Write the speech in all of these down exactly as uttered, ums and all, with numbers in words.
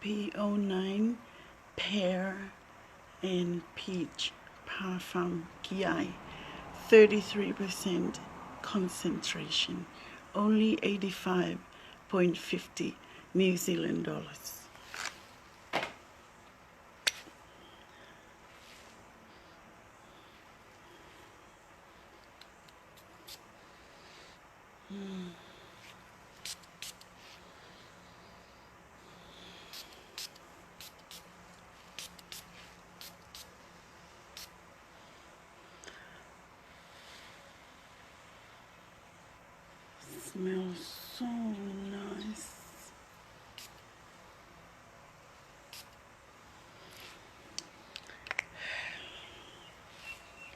P O nine, Pear and Peach Parfum Ki Ai, thirty-three percent concentration, only eighty-five point fifty New Zealand dollars. Mm. Smells so nice.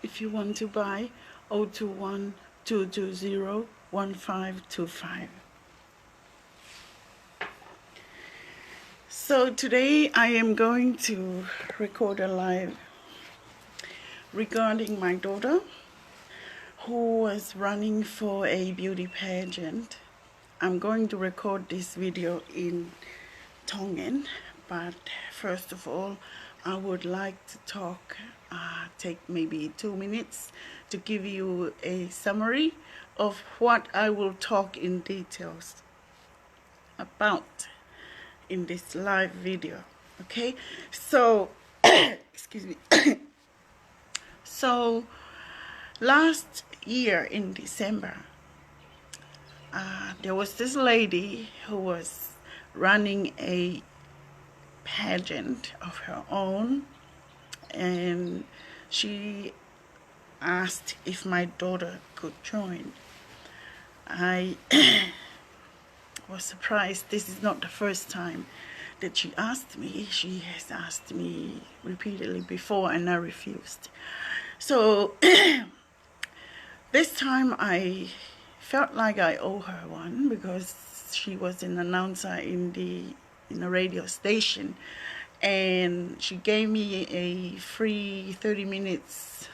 If you want to buy, oh two one, two two zero, one five two five. So today I am going to record a live regarding my daughter who was running for a beauty pageant. I'm going to record this video in Tongan, but first of all, I would like to talk, uh, take maybe two minutes to give you a summary of what I will talk in details about in this live video. Okay, so, excuse me. So, last year in December, uh, there was this lady who was running a pageant of her own, and she asked if my daughter could join. I was surprised. This is not the first time that she asked me. She has asked me repeatedly before, and I refused. So this time I felt like I owe her one because she was an announcer in the, in a radio station, and she gave me a free thirty minutes,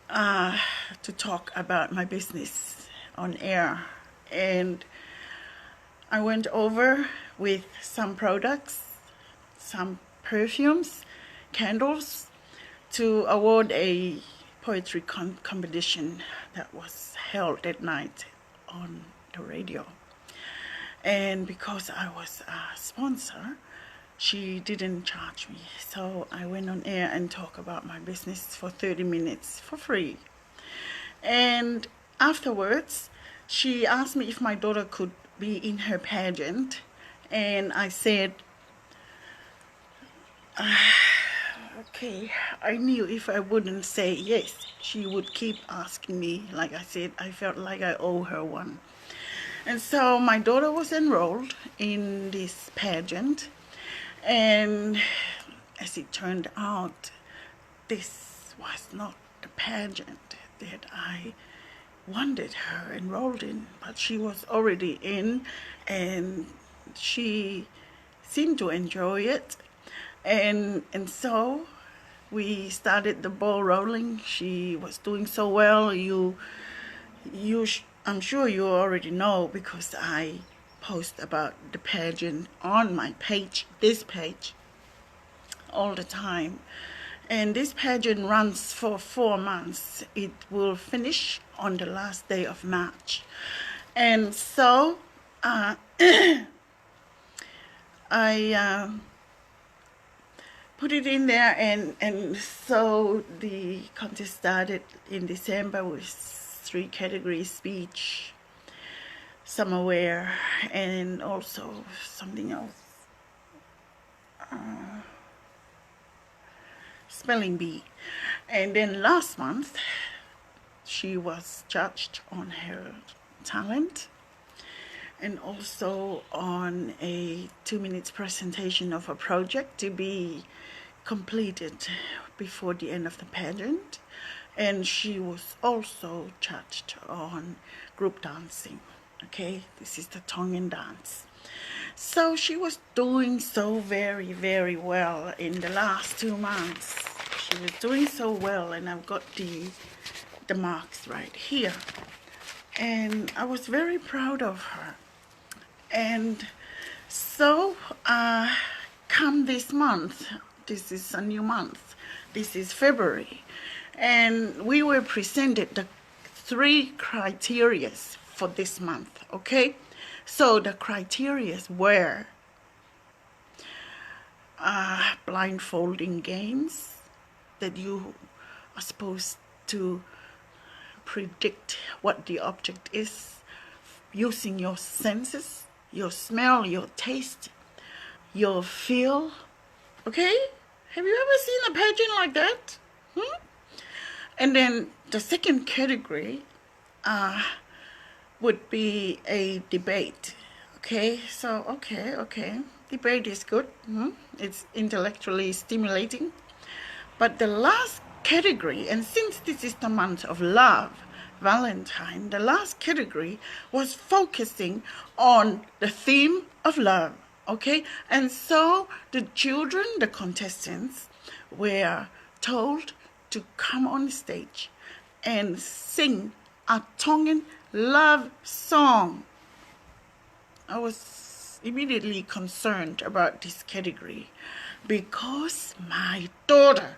uh, to talk about my business on air. And I went over with some products, some perfumes, candles, to award a poetry com-, competition that was held at night on the radio. And because I was a sponsor, she didn't charge me. So I went on air and talked about my business for thirty minutes for free. And afterwards, she asked me if my daughter could be in her pageant. And I said, "Ah, okay." I knew if I wouldn't say yes, she would keep asking me. Like I said, I felt like I owe her one. And so my daughter was enrolled in this pageant. And as it turned out, this was not the pageant that I wanted her enrolled in, but she was already in, and she seemed to enjoy it. And, and so we started the ball rolling. She was doing so well. You, you sh-, I'm sure you already know because I post about the pageant on my page, this page, all the time. And this pageant runs for four months. It will finish on the last day of March. And so, uh, I, uh, put it in there, and, and so the contest started in December with three categories: speech, summer wear, and also something else. Uh, spelling bee. And then last month, she was judged on her talent and also on a two minutes presentation of a project to be completed before the end of the pageant. And she was also judged on group dancing. Okay, this is the Tongan dance. So she was doing so very, very well in the last two months. She was doing so well, and I've got the, the marks right here. And I was very proud of her. And So, uh, come this month, this is a new month, this is February, and we were presented the three criterias for this month, okay? So the criterias were uh, blindfolding games that you are supposed to predict what the object is using your senses, your smell, your taste, your feel. Okay? Have you ever seen a pageant like that? Hmm? And then the second category uh, would be a debate. Okay, so, okay, okay. Debate is good. Hmm? It's intellectually stimulating. But the last category, and since this is the month of love, Valentine, the last category was focusing on the theme of love. Okay, and so the children, the contestants, were told to come on stage and sing a Tongan love song. I was immediately concerned about this category because my daughter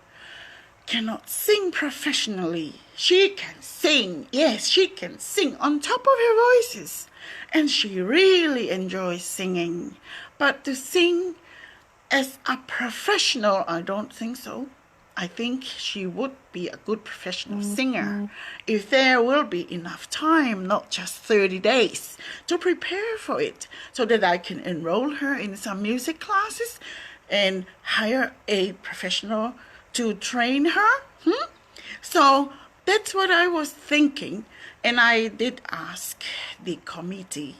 cannot sing professionally. She can sing, yes, she can sing on top of her voices, and she really enjoys singing. But to sing as a professional, I don't think so. I think she would be a good professional singer if there will be enough time, not just thirty days, to prepare for it, so that I can enroll her in some music classes and hire a professional to train her. Hmm? So that's what I was thinking, and I did ask the committee,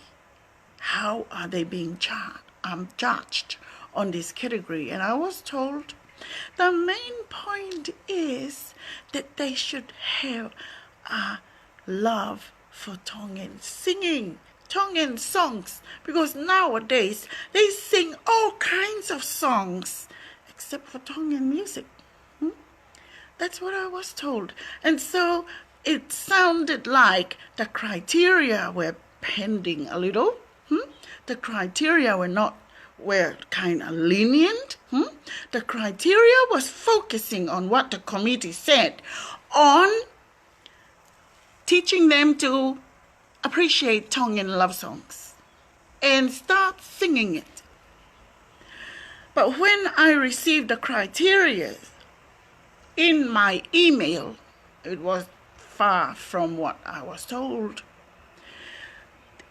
how are they being cha- um, judged on this category? And I was told the main point is that they should have a love for Tongan singing, Tongan songs, because nowadays they sing all kinds of songs except for Tongan music. Hmm? That's what I was told. And so it sounded like the criteria were pending a little. Hmm? The criteria were not, were kind of lenient. Hmm? The criteria was focusing on what the committee said on teaching them to appreciate Tongan love songs and start singing it. But when I received the criteria in my email, it was far from what I was told.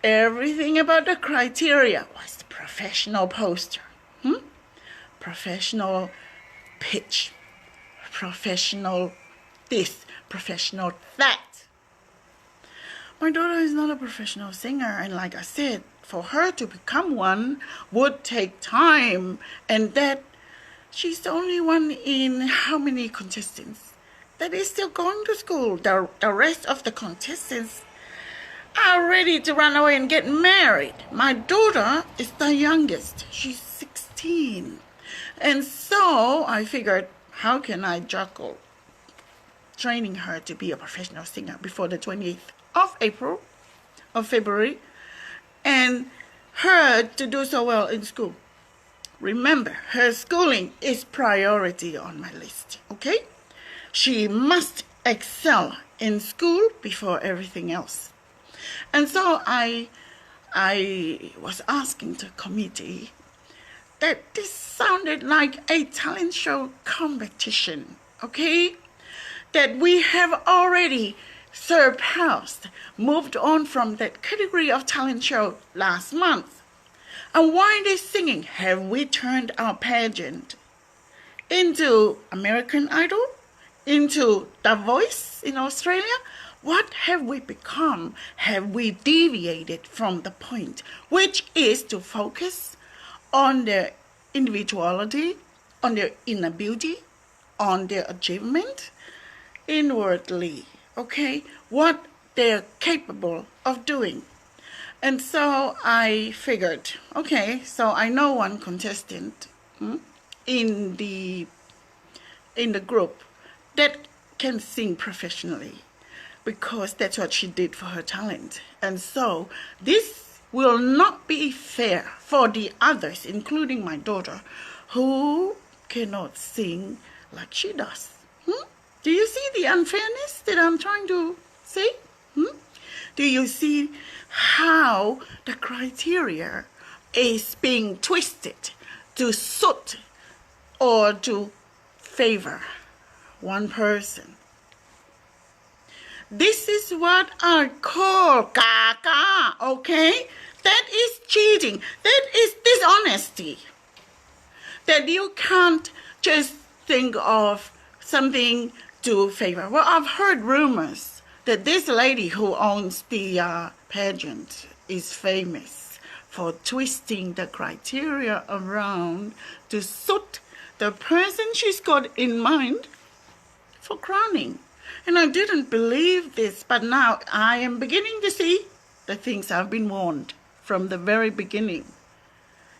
Everything about the criteria was professional poster, hmm? Professional pitch, professional this, professional that. My daughter is not a professional singer, and like I said, for her to become one would take time, and that she's the only one in how many contestants that is still going to school. The, the rest of the contestants are ready to run away and get married. My daughter is the youngest. She's sixteen. And so I figured, how can I juggle training her to be a professional singer before the twentieth of April, of February, and her to do so well in school? Remember, her schooling is priority on my list, okay? She must excel in school before everything else. And so I, I was asking the committee that this sounded like a talent show competition, okay? That we have already surpassed, moved on from that category of talent show last month. And why this singing? Have we turned our pageant into American Idol, into The Voice in Australia? What have we become? Have we deviated from the point, which is to focus on their individuality, on their inner beauty, on their achievement inwardly, okay? What they're capable of doing. And so I figured, okay, so I know one contestant, hmm, in the, in the group that can sing professionally, because that's what she did for her talent. And so this will not be fair for the others, including my daughter, who cannot sing like she does. Hmm? Do you see the unfairness that I'm trying to say? Hmm? Do you see how the criteria is being twisted to suit or to favor one person? This is what I call kākā, okay? That is cheating. That is dishonesty. That you can't just think of something to favor. Well, I've heard rumors that this lady who owns the, uh, pageant is famous for twisting the criteria around to suit the person she's got in mind for crowning. And I didn't believe this, but now I am beginning to see the things I've been warned from the very beginning,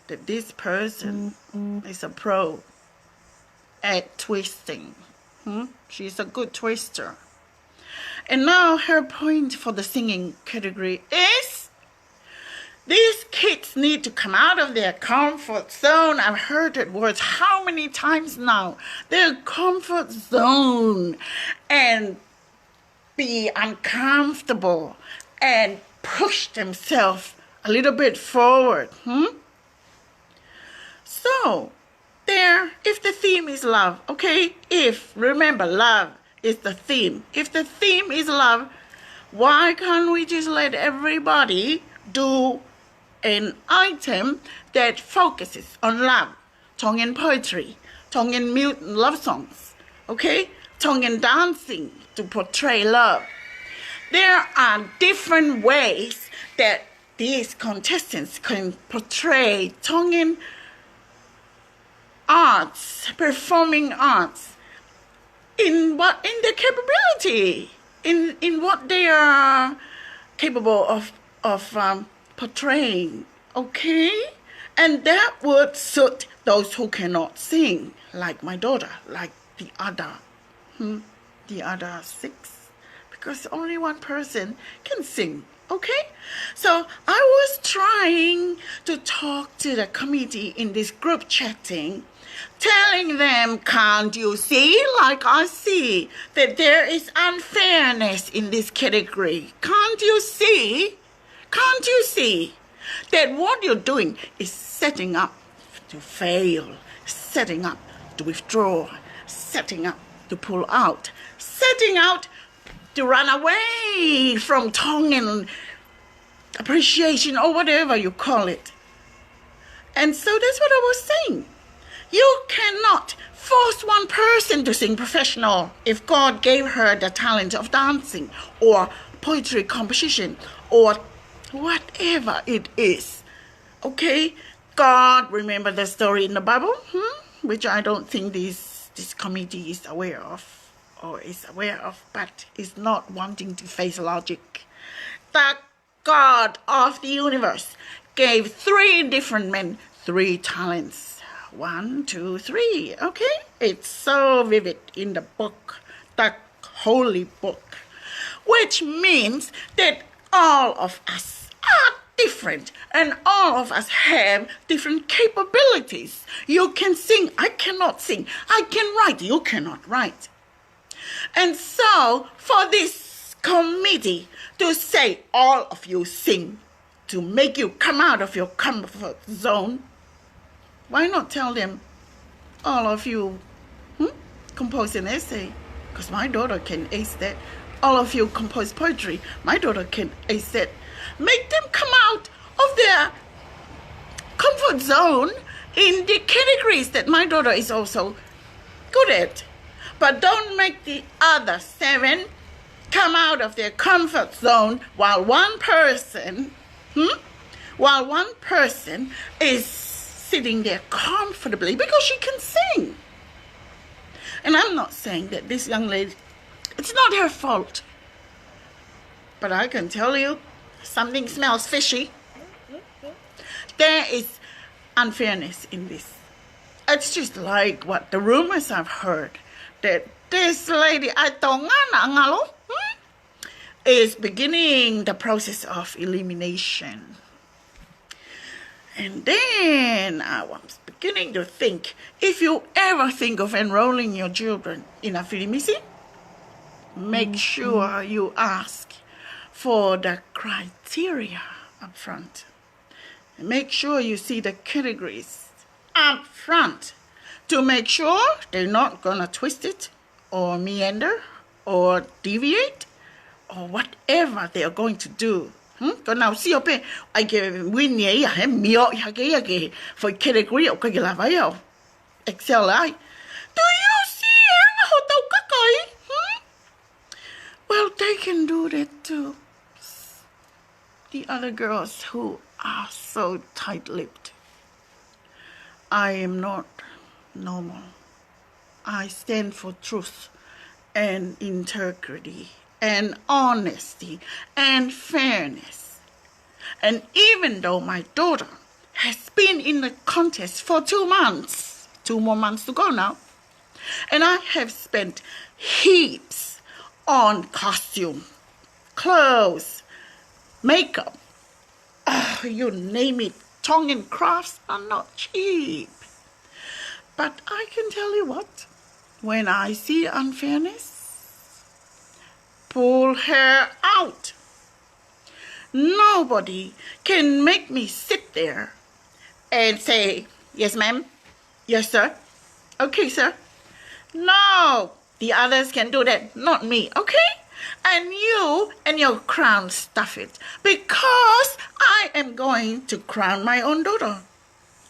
that this person is a pro at twisting. Hmm? She's a good twister. And now her point for the singing category is, these kids need to come out of their comfort zone. I've heard that word how many times now? Their comfort zone, and be uncomfortable and push themselves a little bit forward. Hmm? So, there, if the theme is love, okay? If, remember, love is the theme. If the theme is love, why can't we just let everybody do an item that focuses on love? Tongan poetry, Tongan mu-, love songs, okay? Tongan dancing to portray love. There are different ways that these contestants can portray Tongan arts, performing arts, in what, in their capability, in, in what they are capable of, of, um, portraying, okay? And that would suit those who cannot sing, like my daughter, like the other, hmm, the other six, because only one person can sing, okay? So I was trying to talk to the committee in this group chatting, telling them, "Can't you see, like I see, that there is unfairness in this category? Can't you see? Can't you see that what you're doing is setting up to fail, setting up to withdraw, setting up to pull out, setting out to run away from Tongan appreciation," or whatever you call it. And so that's what I was saying. You cannot force one person to sing professional if God gave her the talent of dancing or poetry composition or whatever it is. Okay? God, remember the story in the Bible, hmm? Which I don't think this, this committee is aware of or is aware of, but is not wanting to face logic. The God of the universe gave three different men three talents. One, two, three. Okay? It's so vivid in the book, the holy book, which means that all of us are different and all of us have different capabilities. You can sing, I cannot sing. I can write, you cannot write. And so, for this committee to say, "All of you sing," to make you come out of your comfort zone, why not tell them, "All of you, hmm, compose an essay, because my daughter can ace that. All of you compose poetry, my daughter can ace that." Make them come out of their comfort zone in the categories that my daughter is also good at. But don't make the other seven come out of their comfort zone while one person, hmm? While one person is sitting there comfortably because she can sing. And I'm not saying that this young lady, it's not her fault. But I can tell you, something smells fishy. There is unfairness in this. It's just like what the rumors I've heard, that this lady, ʻa e Tonga naʻa ngalo, hmm, is beginning the process of elimination. And then I was beginning to think, if you ever think of enrolling your children in a filimisi, make sure you ask for the criteria up front. Make sure you see the categories up front to make sure they're not gonna twist it or meander or deviate or whatever they are going to do. Hmm? Ko nau sio pē, ʻai ke wini ia, he mio i hake ia ke foʻi category ʻoku ʻikai ke lava ia ʻo excel ai. Do you see e anga hotau kakai? Hmm? Well, they can do that too. The other girls who are so tight-lipped. I am not normal. I stand for truth and integrity and honesty and fairness. And even though my daughter has been in the contest for two months, two more months to go now, and I have spent heaps on costume, clothes, makeup, oh, you name it. Tongan crafts are not cheap. But I can tell you what, when I see unfairness, pull her out. Nobody can make me sit there and say, "Yes, ma'am. Yes, sir. Okay, sir." No, the others can do that, not me, okay? And you and your crown, stuff it, because I am going to crown my own daughter.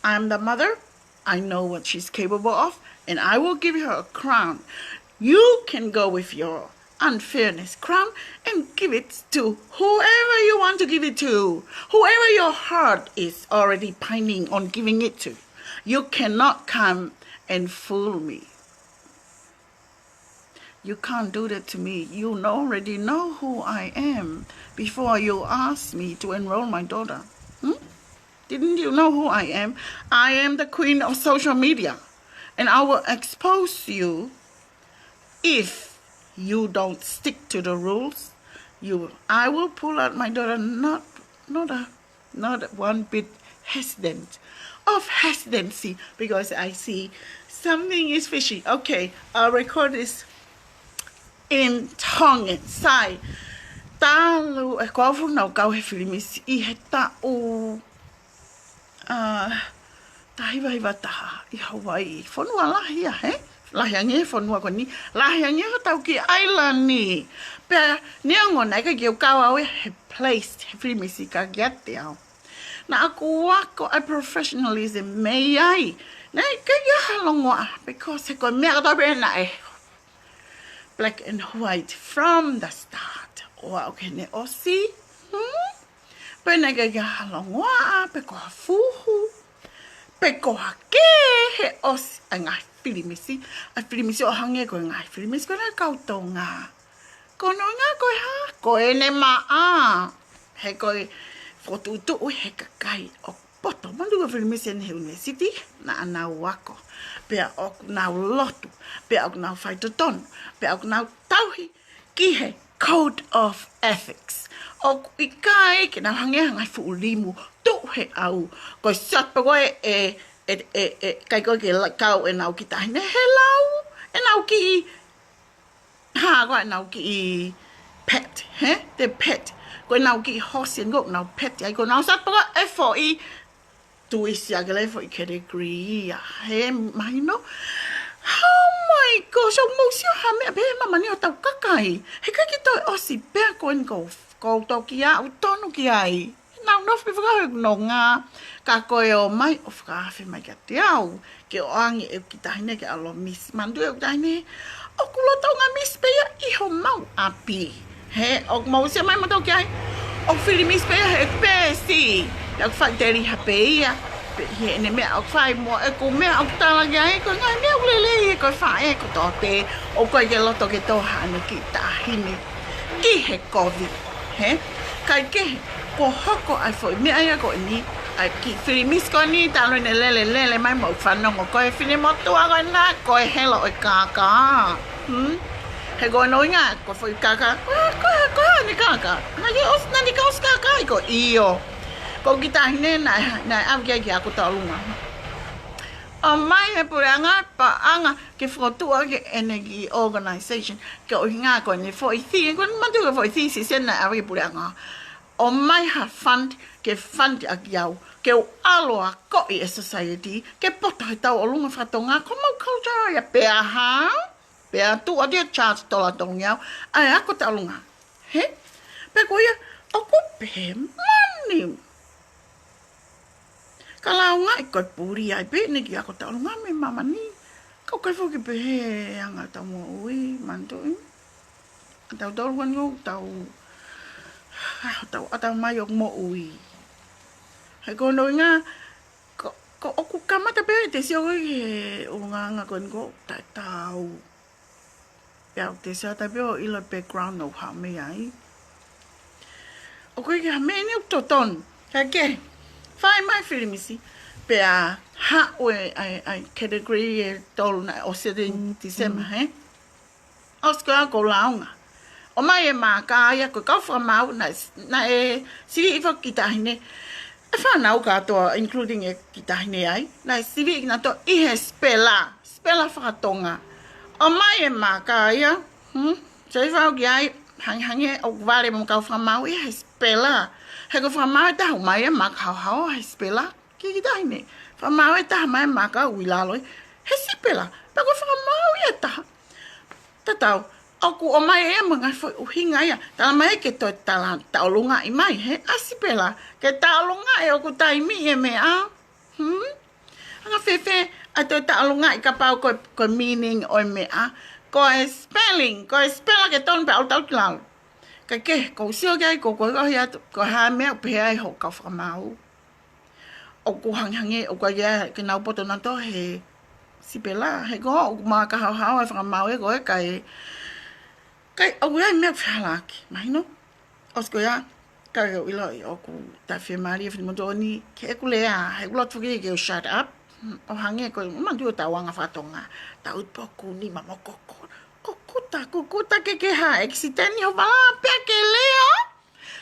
I'm the mother. I know what she's capable of, and I will give her a crown. You can go with your unfairness crown and give it to whoever you want to give it to, whoever your heart is already pining on giving it to. You cannot come and fool me. You can't do that to me. You already know who I am before you ask me to enroll my daughter. Hmm? Didn't you know who I am? I am the queen of social media, and I will expose you if you don't stick to the rules. You, I will pull out my daughter, not, not a, not one bit hesitant, of hesitancy, because I see something is fishy. Okay, I'll record this in Tongan. Sai, talu e kau funu kau he filimisi ʻi he taʻu, ah, taha hiva hiva taha ʻi Hawaii. Fonua lahi ia, he? Lahi ange fonua ko eni. Lahi ange hotau kiʻi ʻailani. Pea neongo naʻe ʻikai ke u kau au ia he place, he filimisi ka kiate au. Naʻa ku ako ʻa e professionalism mei ai. Naʻe ʻikai ke ʻi ai ha longoaʻa, because he ko e meʻa kotoa pē naʻe black and white from the start. ʻO aʻu ki heʻene ʻosi, hmm? Pea naʻe ʻikai ke ʻi ai ha longoaʻa, pe ko ha fuhu, pe ko ha kē he ʻosi ʻa e ngaahi filimisi. ʻA e filimisi ʻo hangē ko e ngaahi filimisi ko ena kau Tonga. Ko hono ʻuhinga ko e hā? Ko ʻene maʻa. He ko e fokotuʻutuʻu he kakai ʻoku poto. Manatuʻi ko e filimisi eni he university, naʻa nau ako. Pea ʻoku nau lotu. Pea ʻoku nau faitotonu. Pea ʻoku nau tauhi ki he code of ethics. ʻOku ʻikai ke nau hangē ha ngaahi fuʻu limu tuʻu he ʻau. Ko e shot pē ko ē ʻe, ʻe, ʻe, ʻe, ʻikai ko ē ke la-, kau ʻenau kiʻi taʻahine he lau ʻenau kiʻi, hā, ko ʻenau kiʻi pet, he? The pet. Ko ʻenau kiʻi hoosi eni ko ʻenau pet. ʻAi ko ʻenau shot pē ko ē ʻe foʻi tuʻusi ʻaki e foʻi category ia. He mahino. Oh my gosh, ʻoku mou sio ha meʻa pē he māmani ʻo hotau kakai. He ʻikai ke toe ʻosi pē ko eni ko, ko toki aʻu tonu ki ai. Nau nofo pē fakaafe nonga. Ka ko e ō mai ʻo fakaafe mai kiate au. Ke ʻoange ʻeku kiʻi taʻahine ke ʻalu ʻo misi. Manatuʻi ʻeku taʻahine, ʻoku lolotonga misi pē ia ʻi homau ʻapi. He, ʻoku mou sio mai mautolu ki ai, ʻoku filimisi pē ia he peesi. Pea ʻoku faʻiteliha pē ia. Pea ʻi heʻene meʻa ʻoku fai mo ʻeku meʻa ʻoku tala ki ai, ko e ngaahi meʻa ʻoku lelei ʻi he ko e faʻē kotoa pē, ʻoku ʻikai ke loto ke tō haʻane kiʻi taʻahine ki he kovi. He? Kaikehe, kuo hoko ʻa e foʻi meʻa ia ko eni, ʻa e kiʻi filimisi ko eni, talu ʻene lele, lele mai mo e fanongo ko e finemotuʻa ko ena, ko e helo ʻo e kākā. Hmm? He ko hono ʻuhinga, ko e foʻi kākā, ko e, ko e, ko e ʻene kākā. Naʻe ʻosi, naʻe ʻikai ke ʻosi kākā ia ko ē. ʻIo. Ko e kiʻi taʻahine naʻe, naʻe ʻave ki ai ki he ako tauʻolunga. ʻOmai ʻe he puleʻanga paʻanga ke fokotuʻu ʻaki ʻene kiʻi organization. Ko e ʻuhinga ko ʻene foʻi fee, ko ʻene mātuʻaki foʻi fee sisene naʻe ʻave ki he puleʻanga. ʻOmai ha fund ke fund ʻaki au, ke u ʻalu ʻo akoʻi e society, ke poto he tauʻolunga faka-Tonga, ko homau culture ia pea hā, pea tuʻu atu ia charge tola tongi au, ʻa e ako tauʻolunga. Hē? Pea ko ia, ʻoku pehē moni. Ka lāunga ʻi ko e puli ai pē ʻene kiʻi ako tauʻolunga mei māmani. Ka ʻoku ʻikai foki pehē anga tau moʻui, manatuʻi. ʻA tautolu ko eni ʻoku tau, ʻa, tau ʻatamai ʻoku moʻui. He ko hono ʻuhinga, ko, ko ʻoku kamata pē te sio ki he ʻulungaanga ko eni ko e taʻetau. Pea ʻoku te sio atu pē ʻo ʻilo background ʻoku haʻu mei ai. ʻOku ʻikai ke ha meʻa ʻeni ʻoku totonu. Ka ke, fai mai filimisi, pea haʻu e, ʻa e, ʻa e category ʻe tolu naʻe ʻosi ʻi Tīsema, hē? ʻOsi ko ia ʻoku ou lāunga. ʻOmai e maaka ia ko e kau fakamaau naʻe, naʻe siviʻi foki kiʻi taʻahine. E fānau kātoa, including e kiʻi taʻahine ai. Naʻe siviʻi kinautolu ʻi he sipela. Sipela faka-Tonga. ʻOmai e maaka ia. Hmm? Sai fau ki ai, hangehangē ʻoku vale mo e kau fakamaau ʻi he sipela. He ko e fakamaau ʻe taha ʻomai e maaka haohaoa he sipela. Kiʻi kiʻi taʻahine. Fakamaau ʻe taha mai e maaka ʻoku ʻi lalo ʻi he sipela. Pea ko e fakamaau ia ʻe taha. Tatau, ʻoku ʻomai ʻe mo e ngaahi foʻi ʻuhinga ia. Talamai ke toe tala tauʻolungaʻi mai, hē, ʻa e sipela. Ke tauʻolungaʻi ʻoku taimi e meʻa. Hmm? Anga fēfē ʻa e toe tauʻolungaʻi kapau ko e, ko e meaning ʻo e meʻa. Ko e spelling, ko e sipela ke tonu pea ʻalu atu ki lalo. Ka ke, ʻoku ou sio ki ai, ʻoku ou koeʻuhi atu, ko e hā e meʻa ʻoku pehē ai hoʻo kau fakamaau. ʻOku hangehangē, ʻoku ʻikai ke nau poto nautolu he sipela, he ko ʻoku maaka haohaoa e fakamaau ʻe ko e kai, kai ʻoku ʻi ai e meʻa ʻoku fehālaaki, mahino? ʻOsi ko ia, ka ke ʻilo ʻoku taʻefiemālie fini motuʻa ni, ke ʻeku lea, he ʻoku loto foki ke u shut up, ʻo hangē ko e manatuʻi ʻetau anga faka-Tonga, tau poku ni ma mo koko, kukuta, kukuta ke ke hā, accident ʻi ho vala pea ke lea.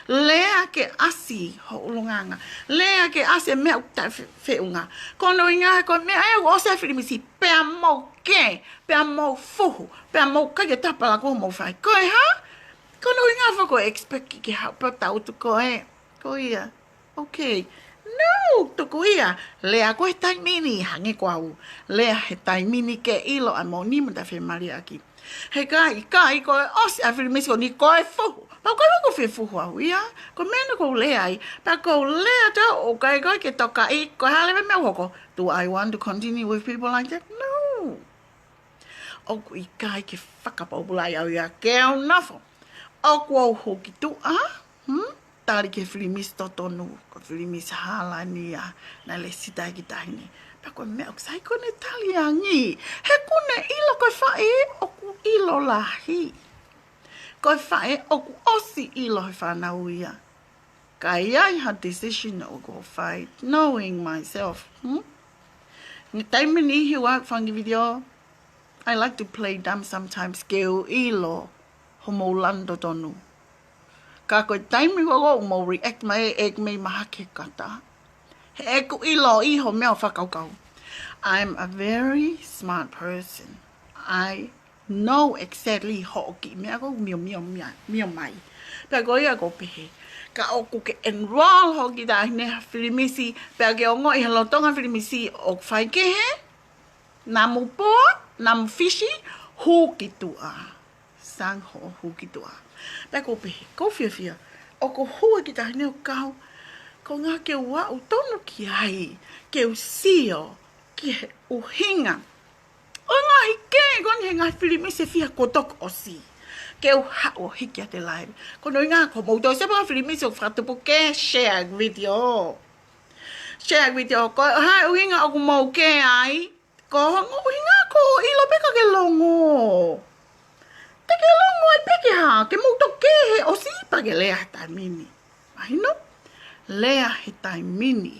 Lea ke ʻasi ho ʻulungaanga. Lea ke ʻasi e meʻa ʻoku taʻefeʻunga. Ko hono ʻuhinga ko e meʻa ʻe ʻosi e filimisi pea mou kē, pea mou fuhu, pea mou ʻikai ke tapalaku homou fai. Ko e hā? Ko hono ʻuhinga foki ko e expect ke haʻu pea tau tu ko e. Ko ia. Okay. No, tuku ia. Lea ko e taimi ni hangē ko au. Lea he taimi ni ke ʻilo ʻa e moʻoni mo taʻefiemālie ʻaki. He ka ʻikai, ʻikai ko e ʻosi ʻa e filimisi ko eni ko e fuhu. Pea ko e fuhu, fuhu au ia. Ko e meʻa naʻa ku lea ai. Pea ku lea atu ʻoku ʻikai ko e ke tokaʻi, ko e hā leva e meʻa ʻoku hoko. Do I want to continue with people like that? No. ʻOku ʻikai ke fakapōpulaʻi au ia ke u nofo. ʻOku ou hū ki tuʻa, hmm? Tali ki he filimisi totonu, ko e filimisi hala ni ia, naʻe lēsisita e kiʻi taʻahine. Pea ko e meʻa ʻoku sai ko ʻene tali ange. He ʻoku ne ʻilo ko e faʻē ʻoku ʻilo lahi. Ko e faʻē ʻoku ʻosi ʻilo he fānau ia. Ka ʻi ai ha decision ʻoku ou fai, knowing myself, hmm? Taimi ni he ʻoku ou fanga video, I like to play dumb sometimes ke u ʻilo homou lanu totonu. Ka ko e taimi ko ē ʻoku mou react mai ʻeku mei mahaki kata. He ʻeku ʻilo ʻi hoʻo meʻa ʻo fakakaukau. I'm a very smart person. I know exactly hoʻo kiʻi meʻa ʻoku mio, mio, mio, mio mai. Pea ko ia ʻoku ou pehē. Ka ʻoku ke enroll hoʻo kiʻi taʻahine ha filimisi, pea ke ongoʻi he lolotonga filimisi ʻoku faikehe, namu poa, namu fisi, hū ki tuʻa. Sang hoʻo hū ki tuʻa. Pea ʻoku ou pehē, ʻoku ou fiefia, ʻoku hū e kiʻi taʻahine ʻo kau, ko e ʻuhinga ke u aʻu tonu ki ai, ke u sio, ki he ʻuhinga. ʻO e ngaahi kē, ko eni he ngaahi filimisi ʻe fiha kuo toki ʻosi. Ke u haʻu ʻo hiki atu e live. Ko hono ʻuhinga, ko mou toe sio pē ki he filimisi ʻoku fakatupu ke share video. Share video, ko e hā e ʻuhinga ʻoku mou kē ai. Ko hono ʻuhinga ko e ʻilo pē ka ke longo. Te ke longo ai pē ke hā, ke mou toki kē he ʻosi pea ke lea he taimi ni. Mahino? Lea he taimi ni.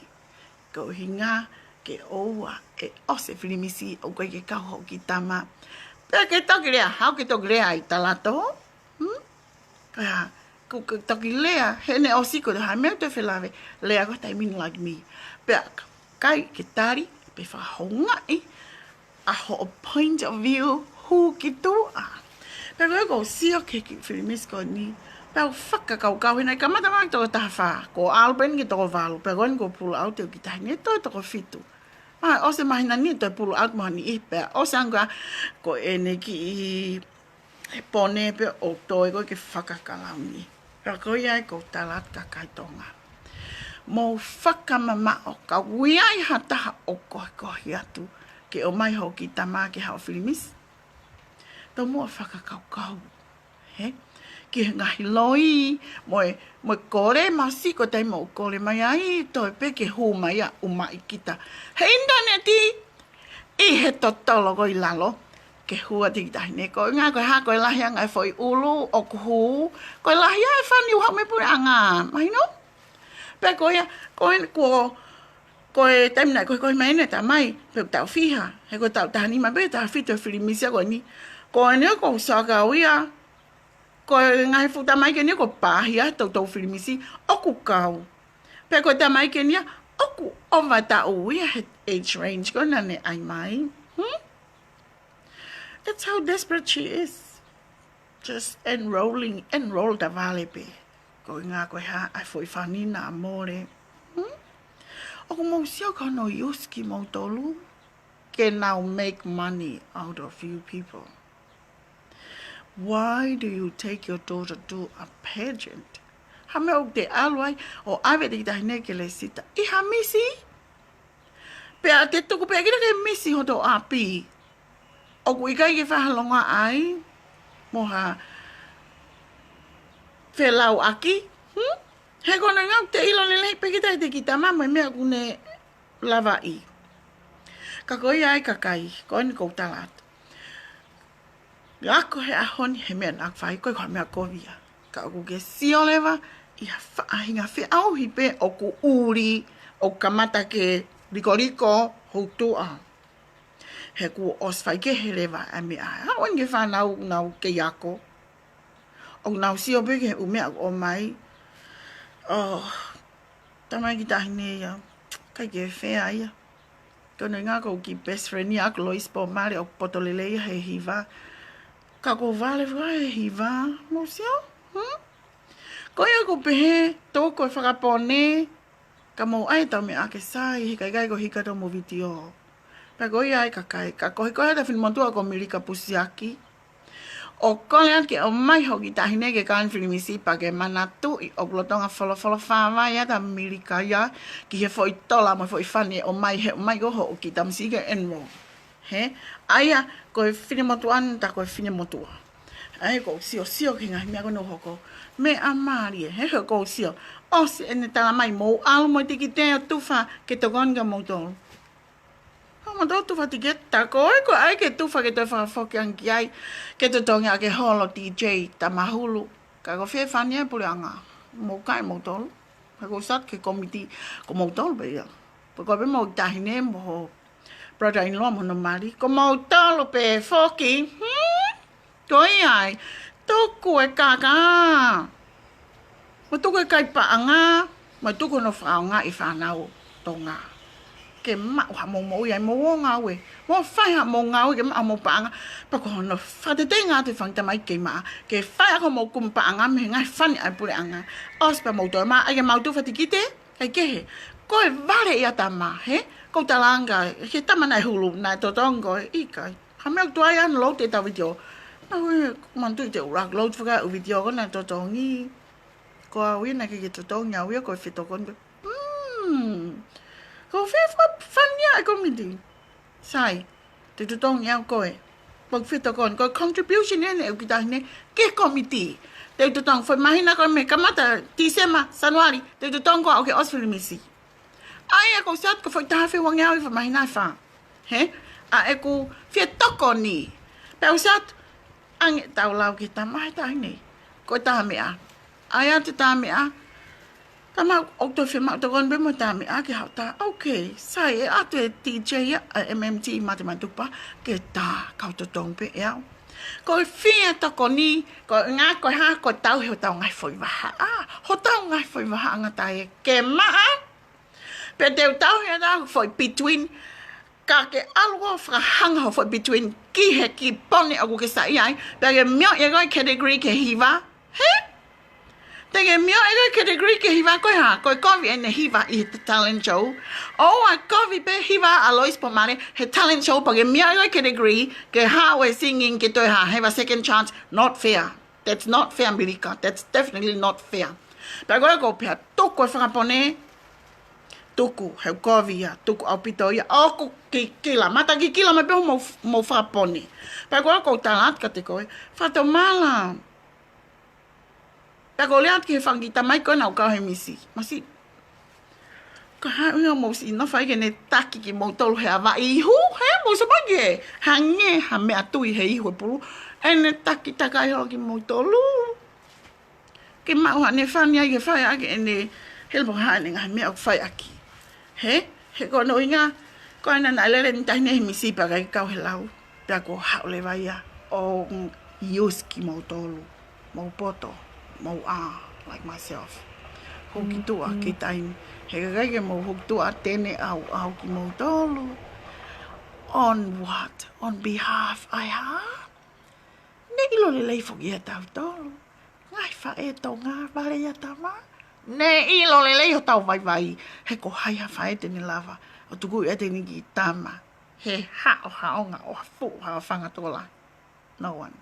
Ko e ʻuhinga ke ʻoua ʻe ʻosi e filimisi ʻoku ʻikai ke kau hoʻo kiʻi tama. Pea ke toki lea, haʻu ke toki lea ʻi talato. Hmm? Ko e hā, Toki lea, he ne ʻosi ko e hā e meʻa ʻoku te felāveʻi, lea ko e taimi ni like me. Pea kai ke tali, pe fakahoungaʻi ʻa hoʻo point of view, hū ki tuʻa. Pea ko e ʻoku ou sio ki he kiʻi filimisi ko eni, pea u fakakaukau he naʻe kamata mai toko taha fā, kuo ʻalu pē eni ki he toko valu, pea ko eni kuo pull out e kiʻi taʻahine, toe toko fitu. Pea ʻosi e māhina ni toe pull out mo ha niʻihi, pea ʻosi ange ko eni kiʻi he pone pē ʻo toe ko ē ke fakakalauni. Pea ko ia ai ʻoku ou tala atu kakai Tonga, mou fakamamaʻo, ka ʻoku ʻi ai ha taha ʻoku kohikohi atu ke ʻomai hoʻo kiʻi tama ke haʻu ʻo filimisi, tomuʻa fakakaukau, hē? Ki he ngaahi loi, mo e, mo e kole, mahalo ko e taimi ʻoku kole mai ai, toe pē ke hū mai ʻa ʻumaʻi kita he ʻinitaneti, ʻi he totolo ko ē ʻi lalo, ke hū atu e kiʻi taʻahine. Ko e ʻuhinga ko e hā, ko e lahi ange e foʻi ʻulu ʻoku hū, ko e lahi ange e fānau ʻoku haʻu mei he puleʻanga, mahino? Pea ko ia, ko e, kuo, ko e taimi naʻe kohikohi mai ʻene tama, pea ʻoku taʻu fiha, he ko e taʻu taha nima pē, taha fitu e filimisi ko eni. Ko eni ʻoku ou sio ki ai, ko e ngaahi fuʻu tamaiki eni ʻoku pāhia he toutou filimisi, ʻoku kau. Pea ko e tamaiki eni ia ʻoku ʻova taʻu ia he age range ko ē naʻa ne ʻai mai. Hmm? That's how desperate she is. Just enrolling, enroll tavale pē. Ko e ʻuhinga ko e hā, ʻa e foʻi fānau naʻa mole. Hmm? ʻOku mou sio ki hono use kimoutolu ke nau make money out of you people. Why do you take your daughter to a pageant? Hā e meʻa ʻoku te ʻalu ai ʻo ʻave e kiʻi taʻahine ke lēsisita ʻi ha misi? Pea te tuku pē kita ke misi hoto ʻapi. ʻOku ʻikai ke fai ha longoaʻa ai mo ha felauʻaki. Hmm? He ko hono ʻuhinga ʻoku te ʻilo lelei pē kita ʻi he kiʻi tama mo e meʻa ʻoku ne lavaʻi. Ka ko ia ai kakai, ko eni ʻoku ou tala atu, ako he ʻaho ni he meʻa naʻa ku fai, ko e ko e meʻa kovi ia. Ka ʻoku ke sio leva ʻi ha faʻahinga feʻauhi pē ʻoku ʻuli, ʻoku kamata ke likoliko hoʻo tuʻa. He kuo ʻosi faikehe leva ʻa e meʻa. Haʻu eni ki he fānau naʻa nau kei ako, ʻoku nau sio pē ki he ʻū meʻa ʻoku ʻomai. Oh, tamaiki taʻahine ia, ʻikai ke fair ia. Ko hono ʻuhinga ko e kiʻi best friend ia ʻaʻaku, Lois Pomale, ʻoku poto lelei ia he hiva. Ka ʻoku vale fua he hiva, mou sio? Hmm? Ko ia ʻoku ou pehē, tuku e fakapone, ka mou ʻai ʻetau meʻa ke sai, he ʻikai ko e hika atu hoʻomou vitiō. Pea ko ia ai kakai, ka kohikohi atu e finemotuʻa ko Milika Pusiaki ʻo kole atu ke ʻomai hoʻo kiʻi taʻahine ke kau ʻi he filimisi pea ke manatuʻi ʻoku lolotonga folofola fāvai atu ʻa Milika ia ki he foʻi tola mo e foʻi fani ʻe ʻomai, he ʻomai ko hoʻo kiʻi tamasiʻi ke enroll. Hē? ʻA ia, ko e finemotuʻa ni, tā ko e finemotuʻa. ʻA ia, ʻoku ou siosio ki he ngaahi meʻa ko eni ʻoku hoko. Meʻa mālie, hē, ʻoku ou sio. ʻOsi ʻene tala mai, mou ʻalu mo e tikite ʻo tufa ke tokoni kia moutolu. Haʻu moutolu tufa tikite, tā ko ē ʻoku ʻai ke tufa ke toe fakafoki ange ki ai, ke totongi ʻaki e holo D J Tamahulu. Ka ko fē fani ʻa e puleʻanga? Mou kai moutolu. He ʻoku ou sio atu ki he kōmiti, ko moutolu pē ia. Pea ko e pē mo e taʻahine mo hoʻo brother-in-law mo hono mali, ko moutolu pē foki. Hmm? Ko ia ai, tuku e kākā, mo tuku e kai paʻanga, mo tuku hono fakaʻaongaʻi e fānau Tonga. Ke maʻu haʻamou moʻui ai, mou ō ʻo ngāue, mou fai haʻamou ngāue ke maʻu haʻamou paʻanga. Pea ko hono fakatetenga atu e fanga tamaiki kei maʻa, ke fai ʻaki hoʻomou kumi paʻanga mei he ngaahi fani ʻa e puleʻanga. ʻOsi pea mou toe mā, ʻai ke mau tufa tikite, ʻikai kehe. Ko e vale ia tama, hē? ʻOku ou tala ange, he tama naʻe hulu, naʻe totongi koe, ʻikai. Ha meʻa ʻoku tuai ʻa e load ʻetau vitiō. Naʻa ku manatuʻi te u upload fakaʻū vitiō ko ē naʻe totongi. Ko au ia naʻe ʻikai ke totongi au ia, ko e fetokoni pē. Hmm. Ko fē fua fani ʻa e kōmiti? Sai, te u totongi au koe. Pau fetokoni, ko e contribution eni ʻeku kiʻi taʻahine ki he kōmiti. Te u totongi, foʻi māhina ko ē mei he kamata Tīsema, Sānuali, te u totongi koe ʻo ke ʻosi filimisi. ʻA ia ʻoku ou sio atu ko e foʻi taha afe uangeau ʻi he foʻi māhina ʻe fā. Hē? ʻA ʻeku fetokoni. Pea u sio atu, ʻange ʻetau lau ki he tama he taʻahine. Ko e taha meʻa. ʻAi atu e taha meʻa. Tama, ʻoku toe fiemaʻu tokoni pē mo e taha meʻa ke haʻu atu. Okay, sai, ʻe ʻatu e D J ia, ʻa e M M T Mate Maʻa Tupa, ke tā, kau totongi pē ʻe au. Ko e fie tokoni, ko e ʻuhinga ko e hā, ko e tauhi hotau ngaahi foʻi vahaʻa. Hotau ngaahi foʻi vahaʻa ngata ē ke maʻa. Pea te u tauhi ʻetau foʻi between, ka ke ʻalu ʻo fakahanga hoʻo foʻi between ki he kiʻi pone ʻoku ke saiʻia ai, pea ke mioʻi ʻe koe e category ki he hiva. Hē? Te ke mioʻi ʻe koe e category ki he hiva, ko e hā, ko e kovi ʻene hiva ʻi he talent show. ʻOua ʻe kovi pē hiva ʻa Lois Pomare he talent show pea ke mioʻi ʻe koe e category ke hā, ʻo e singing ke toe hā, have a second chance. Not fair. That's not fair, Milika. That's definitely not fair. Pea ko e ʻoku ou pehē, tuku e fakapone, tuku, he ʻoku kovi ia, tuku ʻaupito ia, ʻoku kikila, mata kikila mai pē hoʻomou, mou fakapone. Pea ko e ʻoku ou tala atu kiate koe, fakatomala. Pea ko e lea atu ki he fanga kiʻi tamai ko ē naʻa nau kau he misi. Masi, ko e hā e ʻuhinga ʻoku mou siʻi nofo ai ke ne taki kimoutolu he ʻave ihu, hē, mou sio mai ki he hangē ha meʻatui he ihu e pulu, ʻene taki takai holo kimoutolu. Ke maʻu haʻane fānau ai ke fai ʻaki ʻene helepo, hā ʻene ngaahi meʻa ʻoku fai ʻaki. Hē? He ko hono ʻuhinga, ko ena naʻe lele ʻene taʻahine he misi pea ʻikai kau he lau. Pea kuo haʻu leva ia ʻo use kimoutolu. Mou poto, mou ʻā, like myself. Hukituʻa ki he taimi. He ʻikai ke mou hukituʻa, te ne ʻauʻau kimoutolu. On what? On behalf ʻa e hā? Ne ʻilo lelei foki ʻe tautolu. Ngaahi faʻē Tonga, Valeiatama. Ne ʻilo lelei hotau vaivai. He ko hai ha faʻē te ne lava ʻo tuku ʻiate ʻene kiʻi tama he haʻohaʻonga ʻo ha fuʻu haʻofanga tola. No one.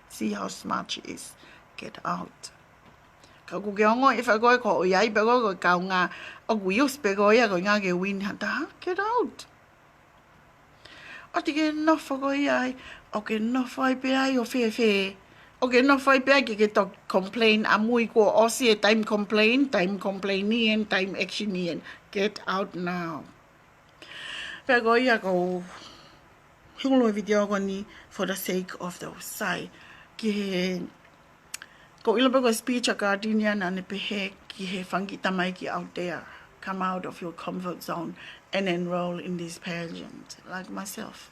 See how smart she is. Get out. Ka ʻoku ke ongoʻi ʻe fai koe ko hoʻo ʻi ai pē koe ko e kaungā ʻoku use pē koe ia ko e ʻuhinga ke win ha taha. Get out. ʻOua te ke nofo koe ai, ʻoku ke nofo ai pē ai ʻo fēfē. ʻOku ke nofo ai pē ai ke ke toki complain ʻamui kuo ʻosi e taimi complain, taimi complain ʻi heni, taimi action ʻi heni. Get out now. Pea ko ia ʻoku ou hulu e video ko eni for the sake of those sai. Ki he, ʻoku ou ʻilo pē ko e speech ʻa Gardenia naʻa ne pehē ki he fanga kiʻi tamaiki out there, come out of your comfort zone and enroll in this pageant, like myself.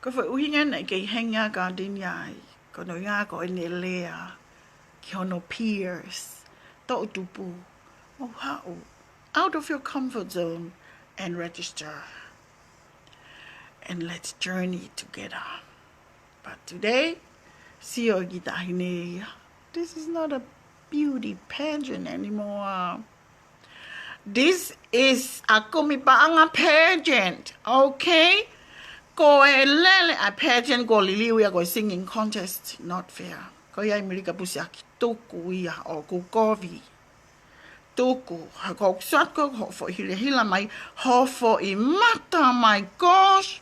Ko e foʻi ʻuhinga naʻe kei hangē ʻa Gardenia ai, ko hono ʻuhinga ko ʻene lea ki hono peers, toʻutupu, mou haʻu, out of your comfort zone and register. And let's journey together. But today, sio ki he taʻahine ia. This is not a beauty pageant anymore. This is a kumi paʻanga pageant, okay? Ko e lele ʻa e pageant ko e liliu ia ko e singing contest, not fair. Ko ia ʻAmelika pusiaki, tuku ia ʻoku kovi. Tuku, he ʻoku ou sio atu ko hoʻo foʻi hilahila mai, hoʻo foʻi mata mai, gosh.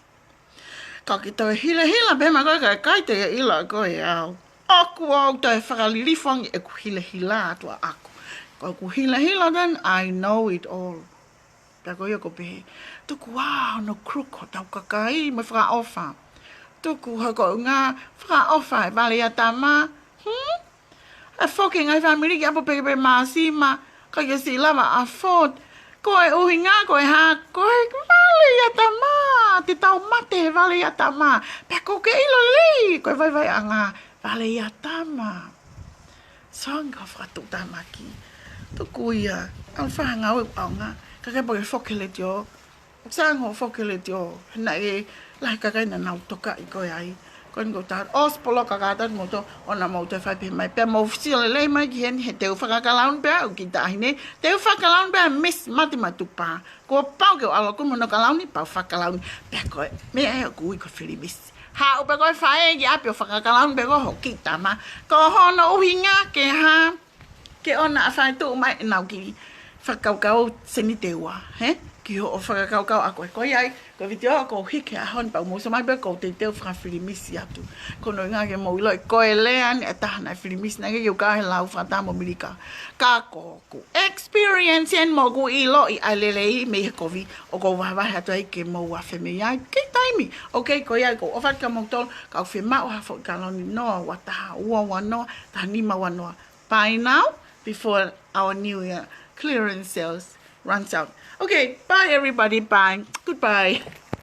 Ka ke toe hilahila pē mai koe ka ʻikai te ke ʻilo ʻe koe au. ʻOku ou toe fakalilifu ange ʻeku hilahila atu ʻaʻaku. Ko ʻeku hilahila, then I know it all. Pea ko ia ʻoku ou pehē, tuku ā hono crook hotau kakai mo e fakaʻofa. Tuku ha ko e ʻuhinga fakaʻofa ʻe Valeiatama. Hmm? ʻE foki e ngaahi fāmili ki ʻapi ʻo peke pē māsima, ʻikai ke siʻi lava ʻo afford. Ko e ʻuhinga, ko e hā, ko e Valeiatama, te tau mate he Valeiatama. Pea ʻoku ke ʻilo lelei, ko e vaivaiʻanga Valeiatama. Soange ko e fakatuʻutāmaki. Tuku ia, ʻalu ʻo fai ha ngāue ʻoku ʻaonga, kae ʻikai pē ke foki he letiō. ʻOku sai ange hoʻo foki he letiō, he naʻe lahi e kakai naʻa nau tokaʻi koe ai. Ko eni ʻoku ou tala atu, ʻosi poloka kātaki moutolu, ʻoua naʻa mou toe fai pehē mai. Pea mou sio lelei mai ki heni, he te u fakakalauni pē au ki he taʻahine, te u fakakalauni pē au Miss Mati Matupa. Kuo pau ke u ʻalu ʻo kumi hono kalauni, pea u fakakalauni. Pea ko e meʻa ia ʻoku ui ko e filimisi. Haʻu pē koe faʻē ki ʻapi ʻo fakakalauni pē koe hoʻo kiʻi tama. Ko hono ʻuhinga ke hā, ke ʻoua naʻa faʻa tuʻu mai ʻenau kiʻi fakakaukau seniti ua, hē? Ki hoʻo fakakaukau ʻa koe. Ko ia ai, ko e vitiō ʻoku ou hiki he ʻaho ni, pea mou sio mai pē ʻoku ou teuteu fakafilimisi atu. Ko hono ʻuhinga ke mou ʻiloʻi ko e lea eni ʻa e taha naʻe filimisi, naʻe ʻikai ke u kau he lau fakataha mo Milika. Ka ko ʻeku experience eni mo ʻeku ʻiloʻi ʻa e lelei mei he kovi, ʻoku ou vahevahe atu ai ke mou afe mei ai. Kei taimi, okay, ko ia ai ʻoku ou ʻofa atu kia moutolu, ka u fiemaʻu ha foʻi kalauni noa ua taha, ua ua noa, taha nima ua noa. Buy now before our New Year clearance sales runs out. Okay, bye everybody, bye. Goodbye.